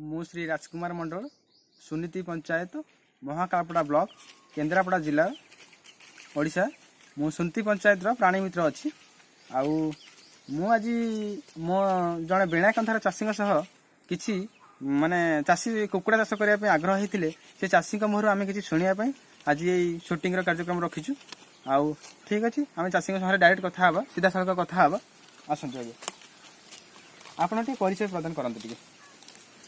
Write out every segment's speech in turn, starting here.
ମୁଁ ଶ୍ରୀ ରାଜକୁମାର ମଣ୍ଡଳ, ସୁନୀତି ପଞ୍ଚାୟତ, ମହାକାଳପଡ଼ା ବ୍ଲକ, କେନ୍ଦ୍ରାପଡ଼ା ଜିଲ୍ଲା, ଓଡ଼ିଶା। ମୁଁ ସୁନୀତି ପଞ୍ଚାୟତର ପ୍ରାଣୀ ମିତ୍ର ଅଛି। ଆଉ ମୁଁ ଆଜି ମୋ ଜଣେ ବେଣାକନ୍ଧାର ଚାଷୀଙ୍କ ସହ କିଛି ମାନେ ଚାଷୀ କୁକୁଡ଼ା ଚାଷ କରିବା ପାଇଁ ଆଗ୍ରହ ହେଇଥିଲେ, ସେ ଚାଷୀଙ୍କ ମୁହଁରୁ ଆମେ କିଛି ଶୁଣିବା ପାଇଁ ଆଜି ଏଇ ସୁଟିଂର କାର୍ଯ୍ୟକ୍ରମ ରଖିଛୁ। ଆଉ ଠିକ୍ ଅଛି, ଆମେ ଚାଷୀଙ୍କ ସହ ଡାଇରେକ୍ଟ କଥା ହେବା, ସିଧାସଳଖ କଥା ହେବା। ଆସନ୍ତୁ ଆଜ୍ଞା, ଆପଣ ଟିକେ ପରିଚୟ ପ୍ରଦାନ କରନ୍ତୁ ଟିକେ,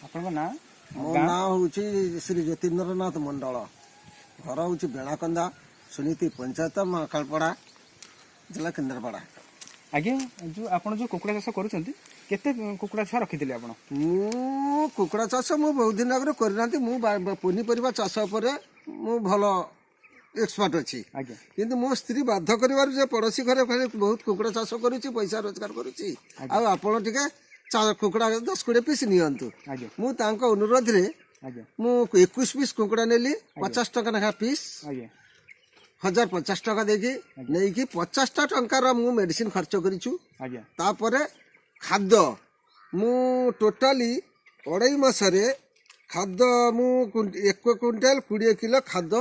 ଆପଣଙ୍କ ନାଁ? ମୋ ନାଁ ହେଉଛି ଶ୍ରୀ ଜ୍ୟୋତିନ୍ଦ୍ରନାଥ ମଣ୍ଡଳ। ଘର ହେଉଛି ବେଣାକନ୍ଦା, ସୁନୀତି ପଞ୍ଚାୟତ, ମହାକାଳପଡ଼ା, ଜିଲ୍ଲା କେନ୍ଦ୍ରାପଡ଼ା। ଆଜ୍ଞା, ଯୋଉ ଆପଣ ଯୋଉ କୁକୁଡ଼ା ଚାଷ କରୁଛନ୍ତି, କେତେ କୁକୁଡ଼ା ଛୁଆ ରଖିଥିଲେ ଆପଣ? ମୁଁ କୁକୁଡ଼ା ଚାଷ ମୁଁ ବହୁତ ଦିନ ଆଗରୁ କରିନାହାନ୍ତି। ମୁଁ ପନିପରିବା ଚାଷ ଉପରେ ମୁଁ ଭଲ ଏକ୍ସପର୍ଟ ଅଛି। କିନ୍ତୁ ମୋ ସ୍ତ୍ରୀ ବାଧ୍ୟ କରିବାରୁ ଯେ ପଡ଼ୋଶୀ ଘରେ ଖାଲି ବହୁତ କୁକୁଡ଼ା ଚାଷ କରୁଛି, ପଇସା ରୋଜଗାର କରୁଛି, ଆଉ ଆପଣ ଟିକେ କୁକୁଡ଼ା 10-20 ପିସ୍ ନିଅନ୍ତୁ। ମୁଁ ତାଙ୍କ ଅନୁରୋଧରେ ମୁଁ 21 ପିସ୍ କୁକୁଡ଼ା ନେଲି, 50 ଟଙ୍କା ଲେଖା ପିସ୍। 1050 ଟଙ୍କା ଦେଇକି ନେଇକି 50ଟା ଟଙ୍କାର ମୁଁ ମେଡିସିନ ଖର୍ଚ୍ଚ କରିଛୁ। ତାପରେ ଖାଦ୍ୟ ମୁଁ ଟୋଟାଲି 2.5 ମାସରେ ଖାଦ୍ୟ ମୁଁ 1 କୁଇଣ୍ଟାଲ 20 କିଲୋ ଖାଦ୍ୟ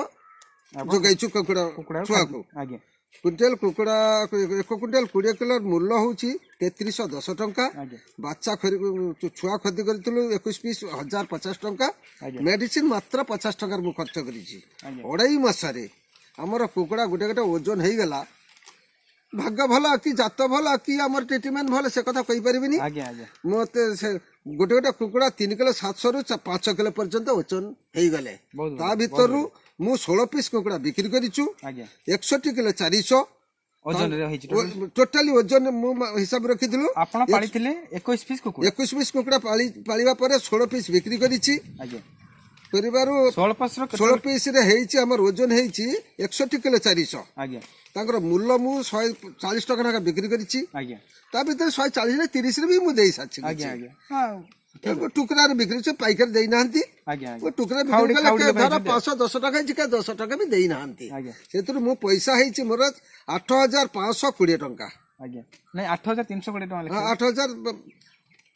ଯୋଗାଇଛୁ କୁକୁଡ଼ା କୁକୁଡ଼ା ଛୁଆକୁ। କୁଇଣ୍ଟାଲ କୁକୁଡ଼ା, 1 କୁଇଣ୍ଟାଲ 20 କିଲୋ ମୂଲ୍ୟ ହେଉଛି 3310 ଟଙ୍କା। ବାଚ୍ଚା ଖରି ଛୁଆ ଖରିଦ କରିଥିଲୁ 21 ପିସ୍, 1050 ଟଙ୍କା। ମେଡିସିନ ମାତ୍ର 50 ଟଙ୍କାରେ ମୁଁ ଖର୍ଚ୍ଚ କରିଛି। 2.5 ମାସରେ ଆମର କୁକୁଡ଼ା ଗୋଟେ ଗୋଟେ ଓଜନ ହେଇଗଲା। ଭାଗ୍ୟ ଭଲ କି ଜାତ ଭଲ କି ଆମର ଟ୍ରିଟମେଣ୍ଟ ଭଲ, ସେ କଥା କହିପାରିବିନି। ଆଜ୍ଞା ଆଜ୍ଞା ମତେ ସେ ଗୋଟେ ଗୋଟେ କୁକୁଡ଼ା 3 କିଲୋ 700ରୁ 5 କିଲୋ ପର୍ଯ୍ୟନ୍ତ ଓଜନ ହେଇଗଲେ। ବହୁତ ତା ଭିତରୁ ମୁଁ 16 ପିସ୍ କୁକୁଡ଼ା ବିକ୍ରି କରିଛୁ। 61 କିଲୋ 400 ଓଜନରେ ହେଇଛି। ଟୋଟାଲି ଓଜନ ମୁଁ ହିସାବ ରଖିଥିଲୁ। ଆପଣ ପାଳିଥିଲେ 21 ପିସ୍ କୁକୁଡ଼ା? 21 ପିସ୍ କୁକୁଡ଼ା ପାଳିବା ପରେ 16 ପିସ୍ ବିକ୍ରି କରିଛି। କରିବାରୁ 16 ପିସ୍ର 16 ପିସ୍ରେ ହେଇଛି, ଆମର ଓଜନ ହେଇଛି 61 କିଲୋ 400। ତାଙ୍କର ମୂଲ୍ୟ ମୁଁ 140 ଟଙ୍କା ଲେଖା ବିକ୍ରି କରିଛି। ତା ଭିତରେ 140ରେ, 30ରେ ବି ମୁଁ ଦେଇ ସାରିଛି କିଛି। ଆଜ୍ଞା ଆଜ୍ଞା ହଁ ଟୁକୁରାରେ ବିକ୍ରି କରିଛି, ପାଇକାରୀ ଦେଇନାହାନ୍ତି। ଆଜ୍ଞା ମୁଁ ଆଜ୍ଞା ଟୁକୁରା ଖାଉଡ଼ି ବିକ୍ରି କଲେ ଖାଉଡ଼ି ଧର ପାଇଛନ୍ତି। 510 ଟଙ୍କା ହେଇଛି କି 10 ଟଙ୍କା ବି ଦେଇନାହାନ୍ତି। ସେଥିରୁ ମୁଁ ପଇସା ହେଇଛି ମୋର 8520 ଟଙ୍କା। ଆଜ୍ଞା, ନାଇଁ, 8320 ଟଙ୍କା ଲେଖା। 8000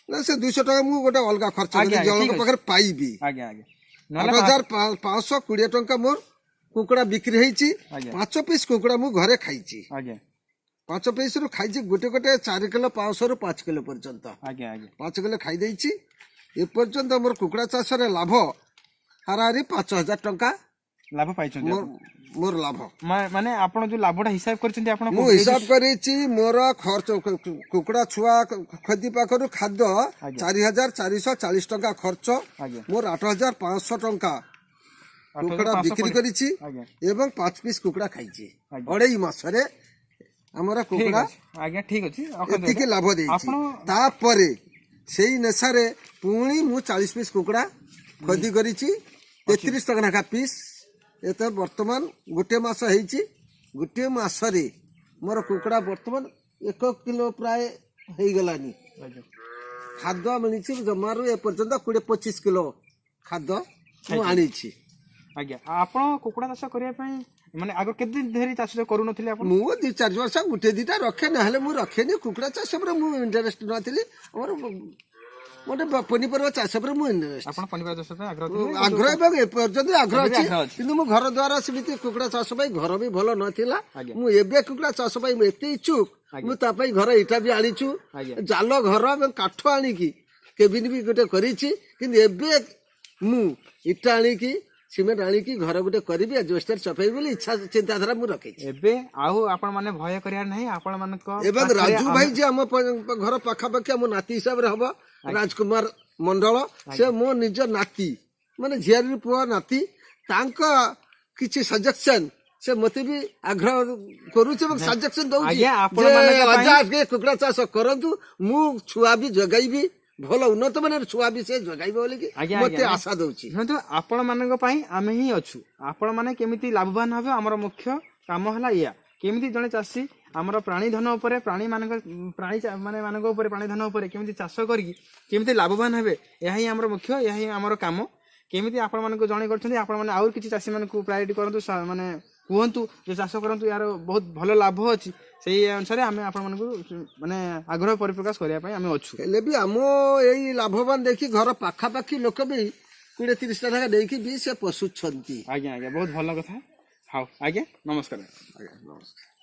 ନା, ସେ 200 ଟଙ୍କା ମୁଁ ଗୋଟେ ଅଲଗା ଖର୍ଚ୍ଚ କରି ଜଣଙ୍କ ପାଖରେ ପାଇବି। ଆଜ୍ଞା ଆଜ୍ଞା ଆଠ ନହେଲେ 8520 ଟଙ୍କା ମୋର କୁକୁଡ଼ା ବିକ୍ରି ହେଇଛି। 5 ପିସ୍ କୁକୁଡ଼ା ମୁଁ ଘରେ ଖାଇଛି। 5 ପିସ୍ରୁ ଖାଇଛି ଗୋଟେ ଗୋଟେ 4 କିଲୋ 500ରୁ 5 କିଲୋ ପର୍ଯ୍ୟନ୍ତ। ଆଜ୍ଞା ଆଜ୍ଞା 5 କିଲୋ ଖାଇ ଦେଇଛି। ଏପର୍ଯ୍ୟନ୍ତ ମୋର କୁକୁଡ଼ା ଚାଷରେ ଲାଭ ହାରାହାରି 5000 ଟଙ୍କା। ଲାଭ ପାଇଛନ୍ତି ମୋର ଆପଣ? ମୋର ଲାଭ। ମାନେ ଆପଣ ଯୋଉ ଲାଭଟା ହିସାବ କରିଛନ୍ତି ଆପଣ ମୁଁ ହିସାବ କରିଛି, ମୋର ଖର୍ଚ୍ଚ କୁକୁଡ଼ା ଛୁଆ ଖଦି ପାଖରୁ ଖାଦ୍ୟ 4440 ଟଙ୍କା ଖର୍ଚ୍ଚ। ମୋର 8500 ଟଙ୍କା କୁକୁଡ଼ା ବିକ୍ରି କରିଛି ଏବଂ 5 ପିସ୍ କୁକୁଡ଼ା ଖାଇଛି। 2.5 ମାସରେ ଆମର ଠିକ କୁକୁଡ଼ା ଅଛି ଆଜ୍ଞା, ଠିକ ଅଛି, ରଖନ୍ତୁ ଏତିକି ଏଇଟା। ଲାଭ ଦେଇଛି। ତାପରେ ସେଇ ନେଶାରେ ପୁଣି ମୁଁ 40 ପିସ୍ କୁକୁଡ଼ା ଖରିଦି କରିଛି, 33 ଟଙ୍କା ଲେଖା ପିସ୍। ଏତେ ବର୍ତ୍ତମାନ ଗୋଟିଏ ମାସ ହେଇଛି। ଗୋଟିଏ ମାସରେ ମୋର କୁକୁଡ଼ା ବର୍ତ୍ତମାନ 1 କିଲୋ ପ୍ରାୟ ହେଇଗଲାନି। ଖାଦ୍ୟ ମିଳିଛି ଜମାରୁ ଏପର୍ଯ୍ୟନ୍ତ 20-25 କିଲୋ ଖାଦ୍ୟ ମୁଁ ଆଣିଛି। ଆଜ୍ଞା, ଆପଣ କୁକୁଡ଼ା ଚାଷ କରିବା ପାଇଁ ମାନେ ଆଗ କେତେ ଦିନ ଧରି ଚାଷ କରୁନଥିଲେ ଆପଣ? ମୁଁ 2-4 ବର୍ଷ ଗୋଟେ ଦିଟା ରଖେ, ନହେଲେ ମୁଁ ରଖେନି। କୁକୁଡ଼ା ଚାଷ ଉପରେ ମୁଁ ଇଣ୍ଟରେଷ୍ଟ ନଥିଲି। ଆମର ଗୋଟେ ପନିପରିବା ଚାଷ ଉପରେ ମୁଁ ଇଣ୍ଟରେଷ୍ଟ। ଆପଣ ପନିପରିବା ଚାଷ ପାଇଁ ଆଗ୍ରହ ଥିଲେ? ଆଗ୍ରହ ଏବଂ ଏପର୍ଯ୍ୟନ୍ତ ଆଗ୍ରହ ଏବେ ବି ଅଛି। ଆଗ୍ରହ ଅଛି। କିନ୍ତୁ ମୁଁ ଘର ଦ୍ୱାର ସେମିତି କୁକୁଡ଼ା ଚାଷ ପାଇଁ ଘର ବି ଭଲ ନଥିଲା। ମୁଁ ଏବେ କୁକୁଡ଼ା ଚାଷ ପାଇଁ ମୁଁ ଏତେ ଇଚ୍ଛୁକ, ମୁଁ ତା ପାଇଁ ଘର ଇଟା ବି ଆଣିଛୁ, ଜାଲ ଘର ଏବଂ କାଠ ଆଣିକି କେବିନ ବି ଗୋଟେ କରିଛି। କିନ୍ତୁ ଏବେ ମୁଁ ଇଟା ଆଣିକି, ସିମେଣ୍ଟ ଆଣିକି ଘର ଗୋଟେ କରିବି, ଆଜବେଷ୍ଟର ଚପେଇବି ବୋଲି ଇଚ୍ଛା, ଚିନ୍ତାଧାରା ମୁଁ ରଖିଛି। ଏବେ ଆଉ ଆପଣ ମାନେ ଭୟ କରିବାର ନାହିଁ ଆପଣ ମାନଙ୍କ ଏବଂ ପାଖରେ ରାଜୁ ଭାଇ ଯିଏ ଆମ ଘର ପାଖାପାଖି, ଆମ ନାତି ହିସାବରେ ହବ, ରାଜକୁମାର ମଣ୍ଡଳ, ସେ ମୋ ନିଜ ନାତି, ମାନେ ଝିଆରୀ ପୁଅ ନାତି। ତାଙ୍କ କିଛି ସଜେସନ ସେ ମତେ ବି ଆଗ୍ରହ କରୁଛି ଏବଂ ସଜେସନ ଦଉଛି ଆଜ୍ଞା, ଯେ ଆପଣମାନଙ୍କ ପାଇଁ- ଅଜା, ଆଗେ କୁକୁଡ଼ା ଚାଷ କରନ୍ତୁ, ମୁଁ ଛୁଆ ବି ଯୋଗାଇବି, ଭଲ ଉନ୍ନତ ମାନର ଛୁଆ ବି ସେ ଯୋଗାଇବ ବୋଲିକି ମତେ ଆଶା ଦଉଛି। ଶୁଣନ୍ତୁ, ଆପଣ ମାନଙ୍କ ପାଇଁ ଆମେ ହିଁ ଅଛୁ। ଆପଣ ମାନେ କେମିତି ଲାଭବାନ ହେବେ, ଆମର ମୁଖ୍ୟ କାମ ହେଲା ଏଇଆ। କେମିତି ଜଣେ ଚାଷୀ ଆମର ପ୍ରାଣୀ ଧନ ଉପରେ, ପ୍ରାଣୀ ମାନଙ୍କ ପ୍ରାଣୀ ମାନେ ମାନଙ୍କ ଉପରେ, ପ୍ରାଣୀ ଧନ ଉପରେ କେମିତି ଚାଷ କରିକି କେମିତି ଲାଭବାନ ହେବେ, ଏହା ହିଁ ଆମର ମୁଖ୍ୟ, ଏହା ହିଁ ଆମର କାମ। କେମିତି ଆପଣମାନଙ୍କୁ ଜଣେଇ କରିଛନ୍ତି, ଆପଣମାନେ ଆହୁରି କିଛି ଚାଷୀମାନଙ୍କୁ ପ୍ରାୟୋରିଟି କରନ୍ତୁ, ମାନେ କୁହନ୍ତୁ ଯେ ଚାଷ କରନ୍ତୁ, ଏହାର ବହୁତ ଭଲ ଲାଭ ଅଛି। ସେଇ ଅନୁସାରେ ଆମେ ଆପଣମାନଙ୍କୁ ମାନେ ଆଗ୍ରହ ପରିପ୍ରକାଶ କରିବା ପାଇଁ ଆମେ ଅଛୁ। ହେଲେ ବି ଆମ ଏଇ ଲାଭବାନ ଦେଖି ଘର ପାଖାପାଖି ଲୋକ ବି 20-30ଟା ଲେଖା ନେଇକି ବି ସେ ପୋଷୁଛନ୍ତି। ଆଜ୍ଞା ଆଜ୍ଞା, ବହୁତ ଭଲ କଥା। ହଉ ଆଜ୍ଞା, ନମସ୍କାର। ଆଜ୍ଞା, ନମସ୍କାର।